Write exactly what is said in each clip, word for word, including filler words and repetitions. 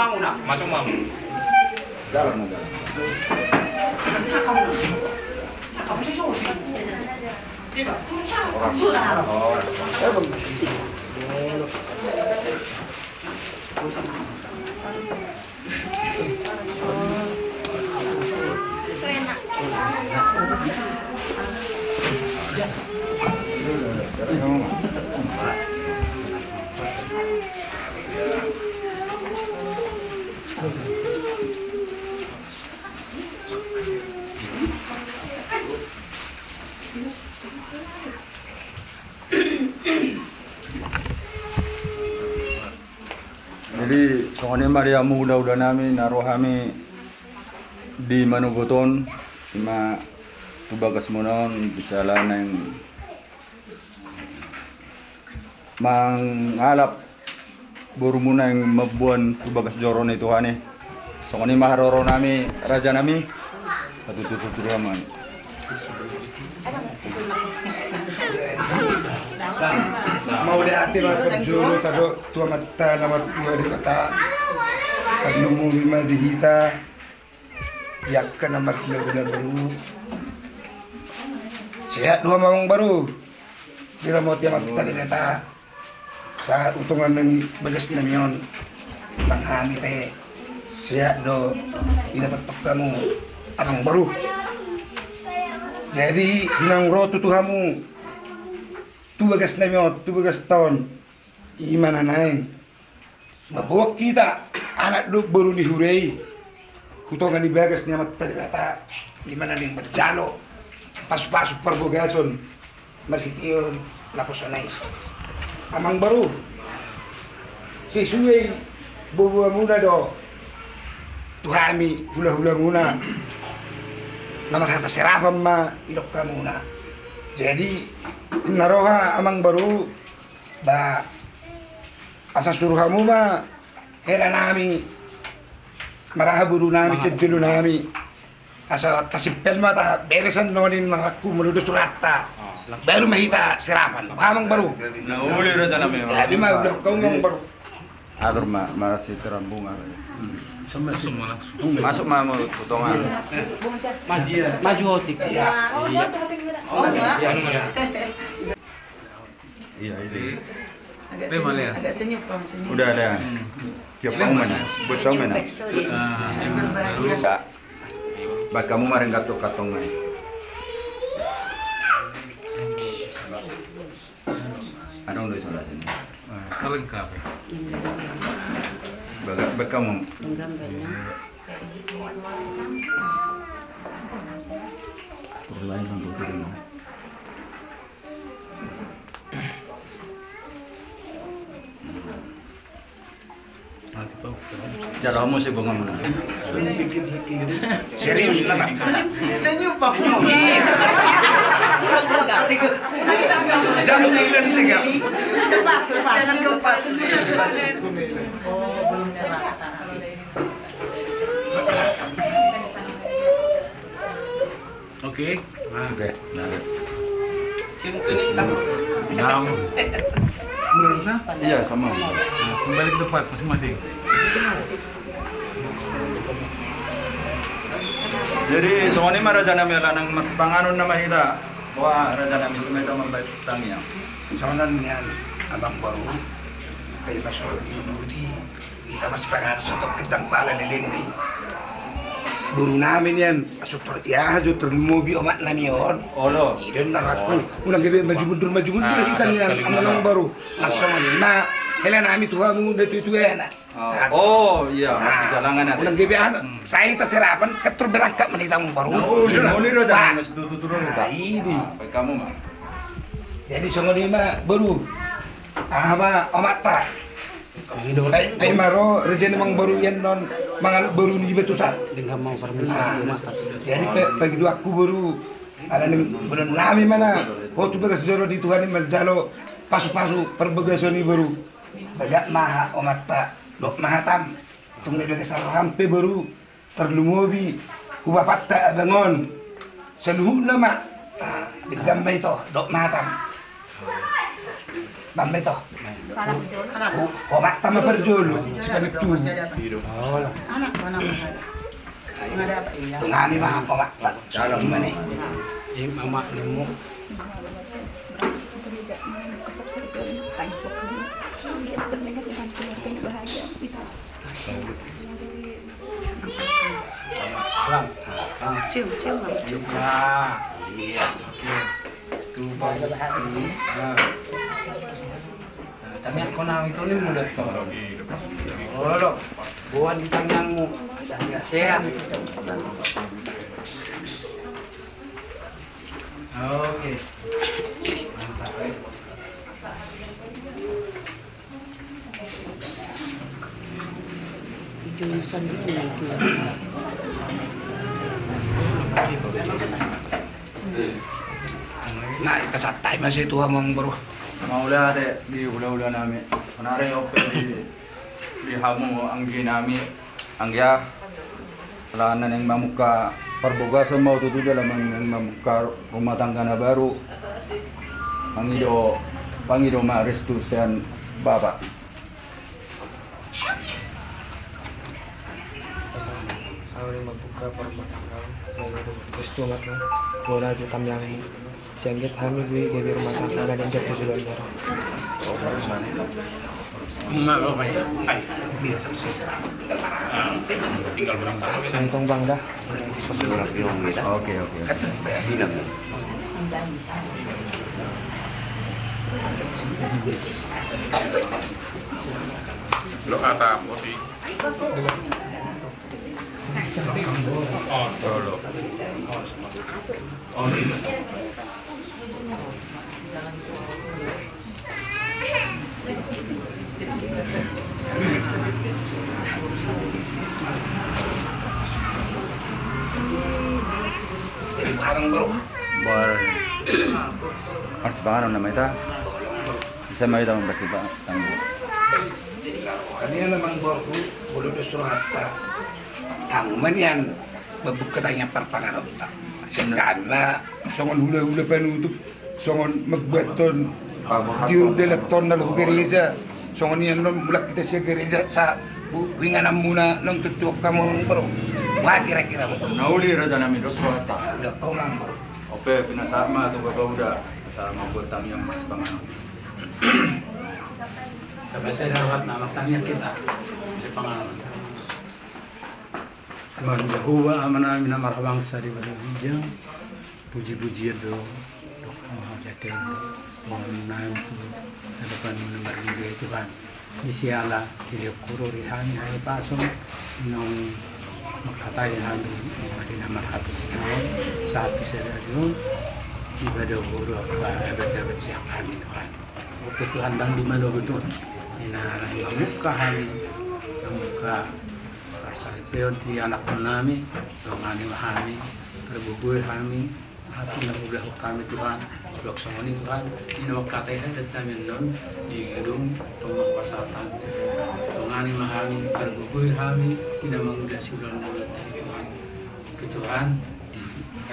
Masuk, Mam. Jadi songon i ma di hamu hulahula nami na ro hami di Manogot on, ima tu bagas muna on bisa ala naeng mangalap borumuna naeng mamboan tu bagas joro ni Tuhan i. Songon i ma haroro nami raja nami. Satu tutur tutur aman. Mauliate ma parjolo tado tu Amanta na martua Debata. Tarlumobi ma di hita di angka na marhulahula baru. Sehat do hamu amang baru. Diramoti Amanta Debata. Sahat tu tonga ni bagas nami on. Nang hami pe sehat do didapothon hamu amang baru. Jadi di naung ro tu hamu tu bagas nami on, tu bagasta on, ima na naeng mamboan hita anak dohot boru ni huria i tu tonga ni bagas ni Amanta Debata, ima na naeng manjalo pasupasu parbagason marhitehon naposona i. Amang baru, sesuai boaboamuna do tu hami hulahulamuna na marhata serapan ma didok hamuna. Jadi na roha amang baru, ba asa suru hamu ma hela nami maraha boru nami sian jolo nami. Asa tasimpel ma taberesan noni na rangku molo do suranta. Baru ma hita serapan. Amang baru. Na uli raja nami. Jadi ma udah kau amang baru. Atur ma, masiterambung. Masuk ma molo tu tonga. Maju otik. Iya. Iya, iya. Agak senyum, agak senyum, Pak, senyum. Udah ada. Tiap tahun mana? Buat tahun mana? Berbahagia. Baik, kamu kemarin kantong-kantong aja. Ada udah isolasi ini. Lengkap. Baik, baik kamu. Terus lain kan begitu. Jalo mo si bonga muna. Serius lah. Senyum, Pak. Jangan bilang tiga. Lepas, lepas. Lepas. Oke. Nah. Oke, nah. Cium kuning, Bang. Nah. Menurut saya? Iya, sama. Nah, kembali ke tempat masing-masing. Jadi songon i ma raja nami, ala nang marsipanganon nama hita. Wah, raja nami, sumeda mambahen tangiang. Songon nian amang boru. Kai masuk di Hita marsipanganon satonga gendang pala leleng ni boru nami nian, asa tor ia jo tarlumobi omak nami on. Olo. I do na rangku. Unang gabe maju mundur, maju mundur hita nian amang boru. Langsung i ma hela nami tu hamu na tuatua na. Oh iya, masih jalangan. Unang gabe anak. Sai hita serapan, ketur berangkat ma hita amang boru. Olo, olo. Jadi songon i ma boru. Aha ma omakta. Ai, ai ma ro raja ni amang boru i annon mangalap boru ni Batusan. Jadi pangidoanku boru, ala ni boru nami ma na ho tu bagas joro ni Tuhan i manjalo pasupasu parbagason i boru. Bagak ma aha omakta, dok ma aha tam. Tung na di bagas roham pe boru. Tarlumobi tu bapakta abang on. Saluhutna ma. Denggan ma ito, dok ma aha tam. Tamba to. Anak. Anak. Omak tamba parjolo. Sipanik tu. Anak, anak. Ngani ma omak. Ima ma nemu. Cium, cium, cium. Iya. Oke. Tuh, Bang. Nah. Nah, tangiangkon nang itu ni muda to. Olo, buan di tangiangmu. Sehat. Oke. Mantap, eh. Nah, ipasahat hami ma sian Tuhan, amangboru. Mauliate di hulahula nami. Sonari on pe di, di hamu anggi nami. Anggia, ala naeng mamungka parbagason ma au tutu jala naeng mamungka rumah tangga na baru. Pangido, pangido ma restu sian Bapa. Au naeng mamungka parrumah tangga, restu ma tu bona di tangiang i. Sian get hami bui gabe rumah tangga na denggan tu joloan ni ari. Santong bangga. Oke, oke. Lo kata moti. Jadi, amangboru. Bor. Marsipanganon nama ita. Bisa ma ita marsipanganon. Jadi, amangboru, molo dos rohanta. Hamu ma nian mambuat tangiang parpanganonta. Senggan ma songon hulahula panutup, songon mambuathon tiur dalathon na laho gereja. Songon i annon mulak hita sian gereja, sa hu-, huingananmuna naung tutu hamu, amangboru. Bah, kira-kira, amangboru. Na uli, raja nami, dos rohanta. Udah kau, amangboru. Ope, pinasahat ma tu Bapa Uda, asa mambuat tangiang marsipanganon. Tapasada rohanta, martangiang hita. Marsipanganon. Tuhan Jahowa, Amanami na marhabangsa di banua ginjang, puji-pujian do, dohot panghormatan do, pangalualuan tu adopanMu na marnida i, Tuhan. Di siala dilehon Ho do di hami hahipason, naung mangkatai hami, di na marhata sinaon, sahat tu sadari on, dipadao Ho do angka abad-abad sian hami, Tuhan. Ope Tuhan, ndang di manogot on. Di na laho mamungka hami, mamungka parsaripeon di anakkonnami, dongani ma hami, pargogoi hami, atik na mangulahon hami, Tuhan. Suang songon i, Tuhan, di na mangkatai hadatnami annon di gedung, tong marpasahat hami. Dongani ma hami, pargogoi hami, di na mangula siulaon na bahat i, Tuhan. Ope Tuhan, di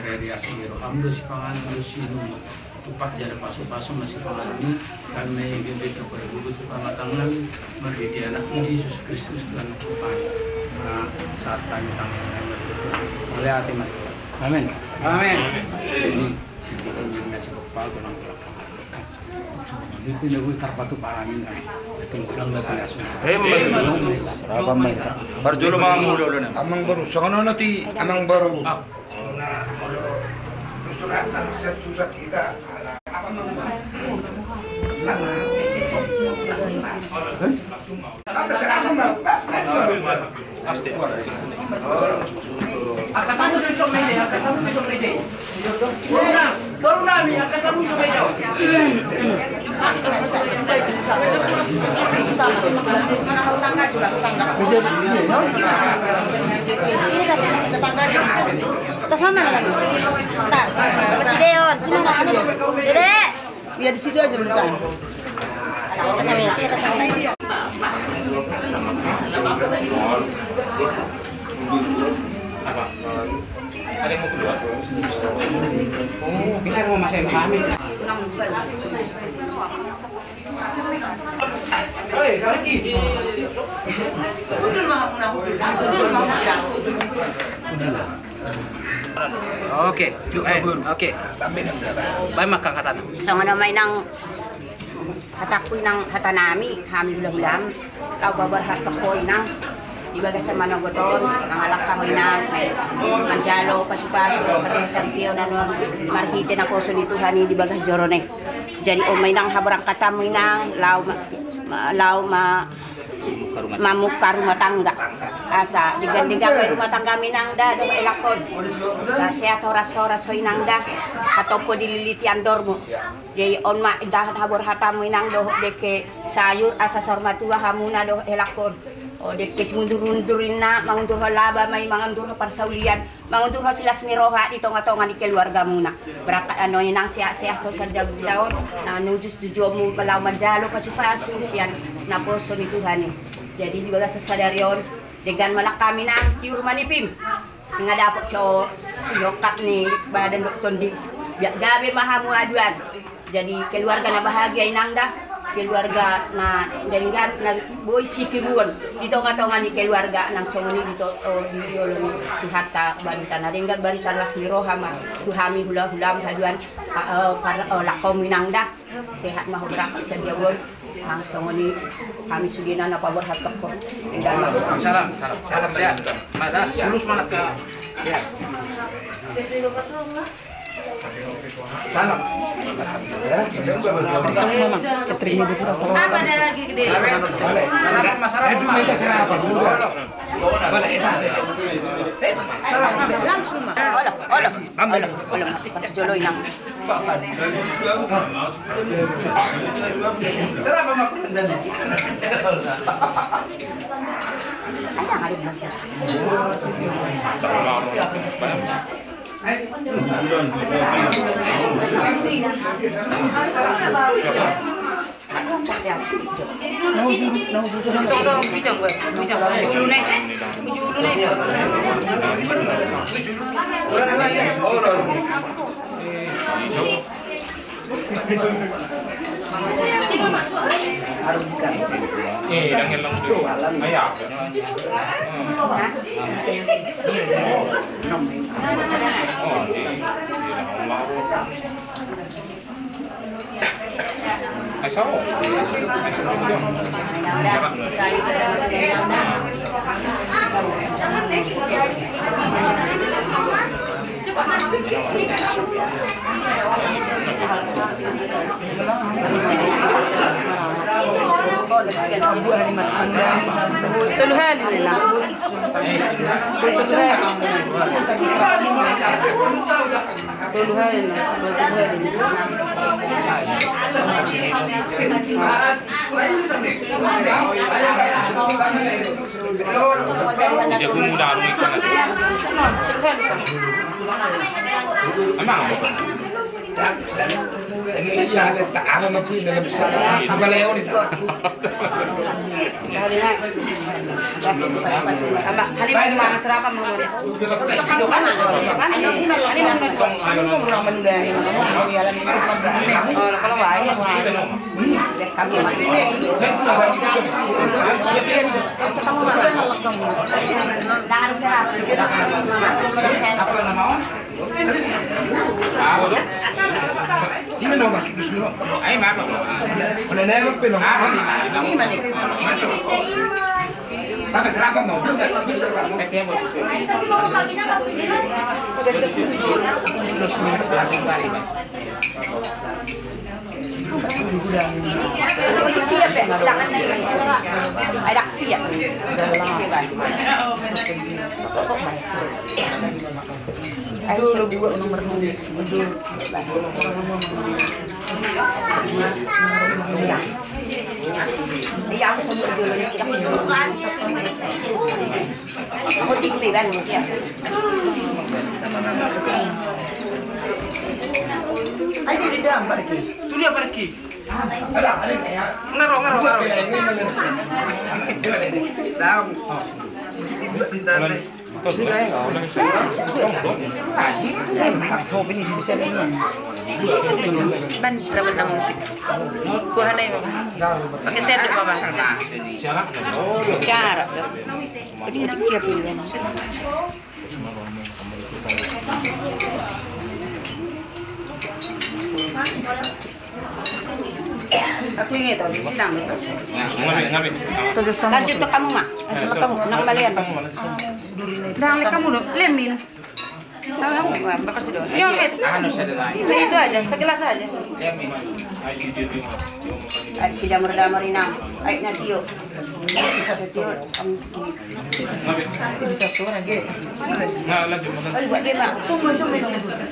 ari-ari asi ni rohaM do sipanganon, do siinum. Tupat jala pasu-pasu ma sipanganon i, hami ma i gabe tu pargogoi tu hamatangihon, marhite AnakMu Jesus Kristus Tuhan Tuhan. Sahat hami tangiang nami. Mauliate ma. Amen. Amen. Ini si Tuhan yang ngasih kepala, Tuhan yang berkata. Itu dia, gue tarpatu pahami, nah. Itu kurang dari biasa. Amen. Parjolo ma, amangboru. Amangboru, songon on ate, amangboru. Ah. Tas mana? Tas. Coba si Deon. Di mana? Dede. Iya, di situ aja dulu, Tan. Apa? Ada yang mau keluar? Oh, bisa mau masuk kami. Oke, eh, oke. Baen ma angka hatana. Songon on ma inang hatangku inang, hatanami, hami hulahulam. Laho paborhat ho inang di bagasan manogot on, mangalangka ho inang, manjalo pasupasu, pasupasu on marhite naposo ni Tuhan i di bagas joro na i. Jadi on ma inang haberangkatanmu inang, laho ma, ma, laho ma, mamungka rumah tangga. Asa denggan-denggan pe rumah tangga inang da dohot helangkon. Asa sehat horas-horas ho inang da, hatop dililiti andormu. Jadi on ma indahan haborhatanmu inang dohot dengke sayur, asa saur matua hamuna dohot helangkon. O dengke simundur-undur inna, mangundurhon laba ma i, mangundurhon parsaulian, mangundurhon silas ni roha di tonga-tonga ni keluargamuna. Berangkat annon inang sehat-sehat ho sian jabu daon, na nujus tujuonmu laho manjalo pasupasu sian naposo ni Tuhan i. Jadi di bagasan sadari on, denggan ma nang hami inang, tiur ma nipim. Nga dapot so, sirongkap ni badan dohot tondi. Biar gabe ma hamu aduan. Jadi keluarga na bahagia inang da, keluarga na denggan, na boi sitiruon di tonga-tonga ni keluarga nang songon i di to, o, di olo ni Tuhanta. Barita na denggan, barita las ni roha ma tu hami hulahulam haduan, a, o, par, o, lakomu inang da. Sehat ma ho berangkat sian jabu on. Nang songon i hami sugena na paborhat ho. Tinggal ma. Salam, salam. Salam, ya. Masa, tulus manat ka. Ya. Salam. Alhamdulillah. Apa ada lagi gede? Salam, masyarakat. Langsung ma. Olo, olo. Olo, olo. Pas jolo inang. Tolu hali, Lela. Tolu hali. Tolu hali. Jago muda anu ikan. Emang apa? Iya, ada tak ada lebih dalam besar. Coba Leo ni. Ama, halim ma, serapa ma. Ima na masuk di sini. Ai, mama. Mana na yang pe no? Tapi serapan no. Belum dah, belum serapan no. Siap ya, jangan naik. Ada siap. Ayo, dulu dua nomor dulu. Iya. Iya, aku sebut dulu nih, kita. Aku tipe kan, ya. Ayo, di dalam, Pak Riki. Itu dia, Pak Riki. Ngaro, ngaro, ngaro. Dalam. Ban sira menang. Buahana ini, Baba. Pakai sendok, Baba. Cara. Jadi, nanti dia pilih. Aku ingat, tahu, sidang. Lanjut ke kamu, Ma. Lanjut ke kamu. Nak kembalian. Dah, lek kamu dong. Lemin. Sama kamu, Ma. Bakas sudah. Iya, Met. Anu, saya dengar. Itu aja, segelas aja. Lemin. Ai sidamar-damar inang. Ai na tio. Tio. Bisa suara ge. Aduh, buat dia, Mak. Sumber, sumber.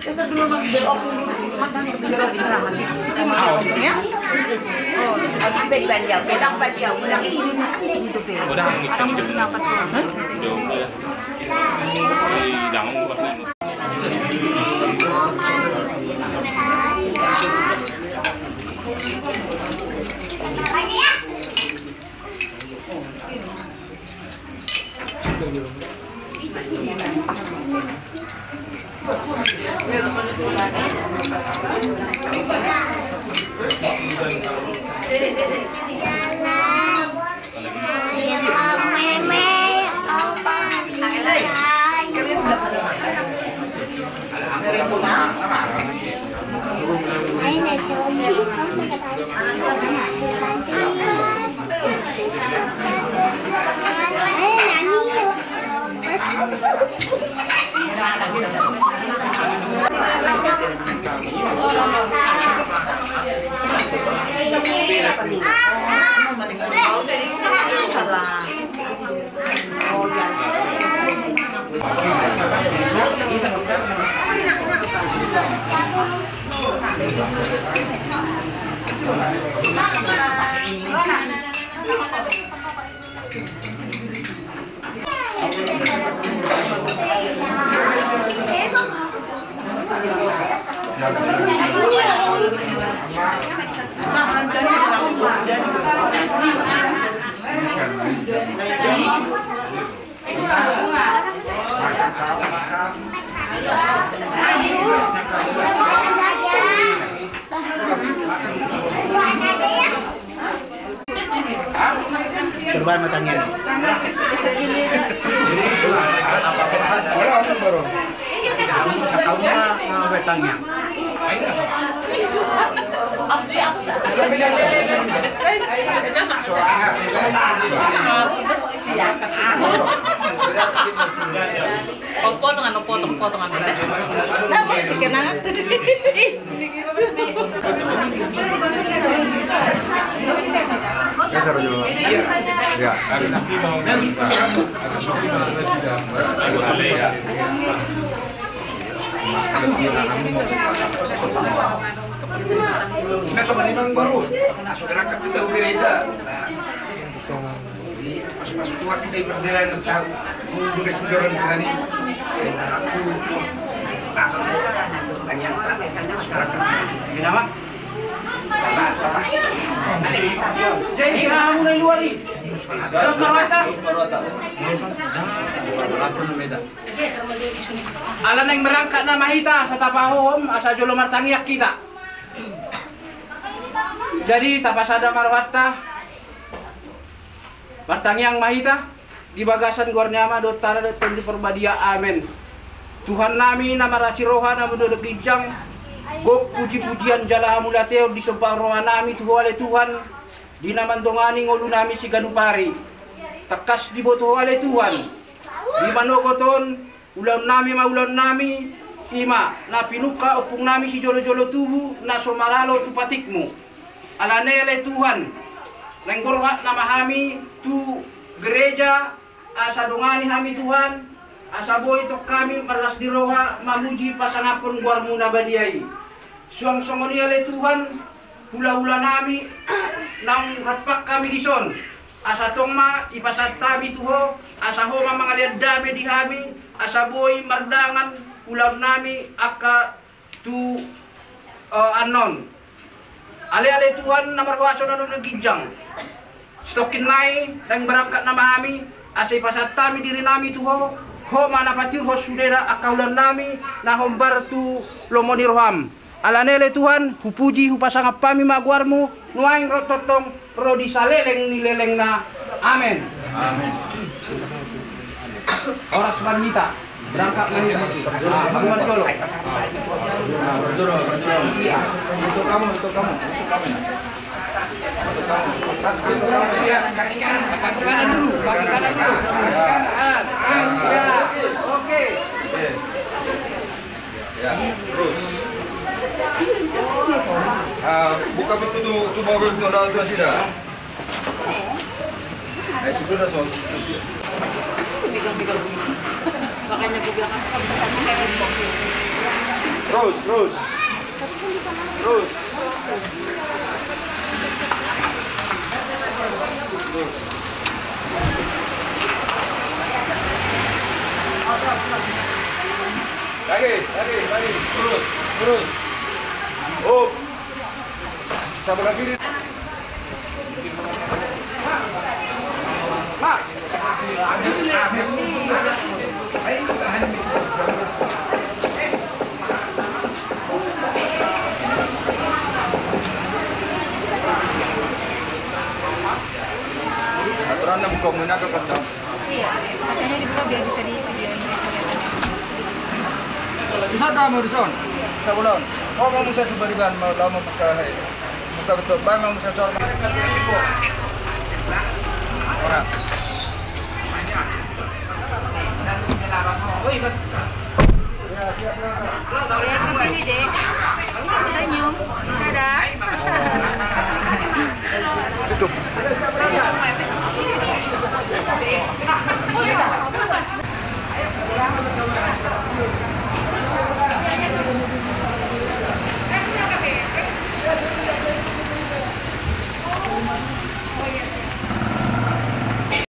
Dasar dulu, Mak. Biar aku dulu. Mak, kan biar aku dulu. Sini, Mak. Ya. Oh, sampai di Banjar. Pegang Banjar. Udah ini, Mak. Udah, Mak. Ada mau kenapa, Mak? Hah? Jauh, ya. Di dalam, Mak. Coba ma tangiang. Potongan, potongan, potongan. Nah, mau kasih kenangan. Ini sama memang baru. Sudah dekat kita gereja. Jadi, masuk-masuk tua kita yang berdiri dan sahur. Tugas penjualan kita ini. Dan aku, aku, tanyaan tak. Sekarang kan. Ini nama? Bapak, Bapak. Jadi, kamu dari luar ini. Terus Marwata. Ala naeng berangkat nama hita, asa tapahohom, asa jolo martangiang hita. Jadi, tapasada ma rohanta. Martangiang ma hita, di bagasan goar ni Ama dohot Dara dohot Tondi Parbadia. Amen. Tuhan nami na marasi roha na marnida ginjang, gok puji-pujian jala hamuliateon disomba roha nami tu Ho ale Tuhan, di na mandongani ngolu nami siganup ari. Tangkas diboto Ho ale Tuhan, di manogot on, ulaon nami ma ulaon nami, i ma na pinungka ompung nami sijolo-jolo tubu na so maralo tu patikmu. Alani i ale Tuhan, naeng borhat nama hami tu gereja, asa dongani hami Tuhan, asa boi tong hami marlas ni roha mamuji pasangaphon goarmu na badia i. Suang songon i ale Tuhan, hula-hula nami naung rap hami dison, asa tong ma ipasahat hami tu Ho, asa Ho ma mangalean dame di hami, asa boi mardangan ulaon nami angka tu, eh, annon. Ale, ale Tuhan na markuaso na marnida ginjang. Sitongkin nai naeng berangkat nama hami, Asa ipasahat hami diri nami tu Ho, Ho ma na patirhon sudena angka ulaon nami na hombar tu lomo ni roham. Alani i ale Tuhan, hupuji hupasangap hami ma goarmu, nuaeng ro tongtong ro di saleleng ni lelengna. Amen. Amen. Horas ma di hita. Berangkat ma hita. Ah, hamu ma jolo. Untuk kamu, untuk kamu, untuk kamu. Untuk kamu. Untuk kamu. Kaki kanan dulu, kaki kanan dulu. Kaki kanan. Ah, ya. Oke. Oke. Ya, terus. Ah, buka pintu tu, tu bawa pintu, ada tu sida. Eh, situ dah, so, situ, situ. Makanya gue bilang, apa bisa pakai handphone? Terus, terus. Terus. Lagi, lagi, lagi. Terus, terus. Up. Sabar lagi. Aturan na buka muna ke kacang. Iya, kacanya dibuka biar bisa di video ini. Bisa dah mau di son. Bisa belum? Oh, mau bisa di bariban, mau lama buka, hei. Buka betul, Bang, mau bisa jual. Horas. Sini, Dek.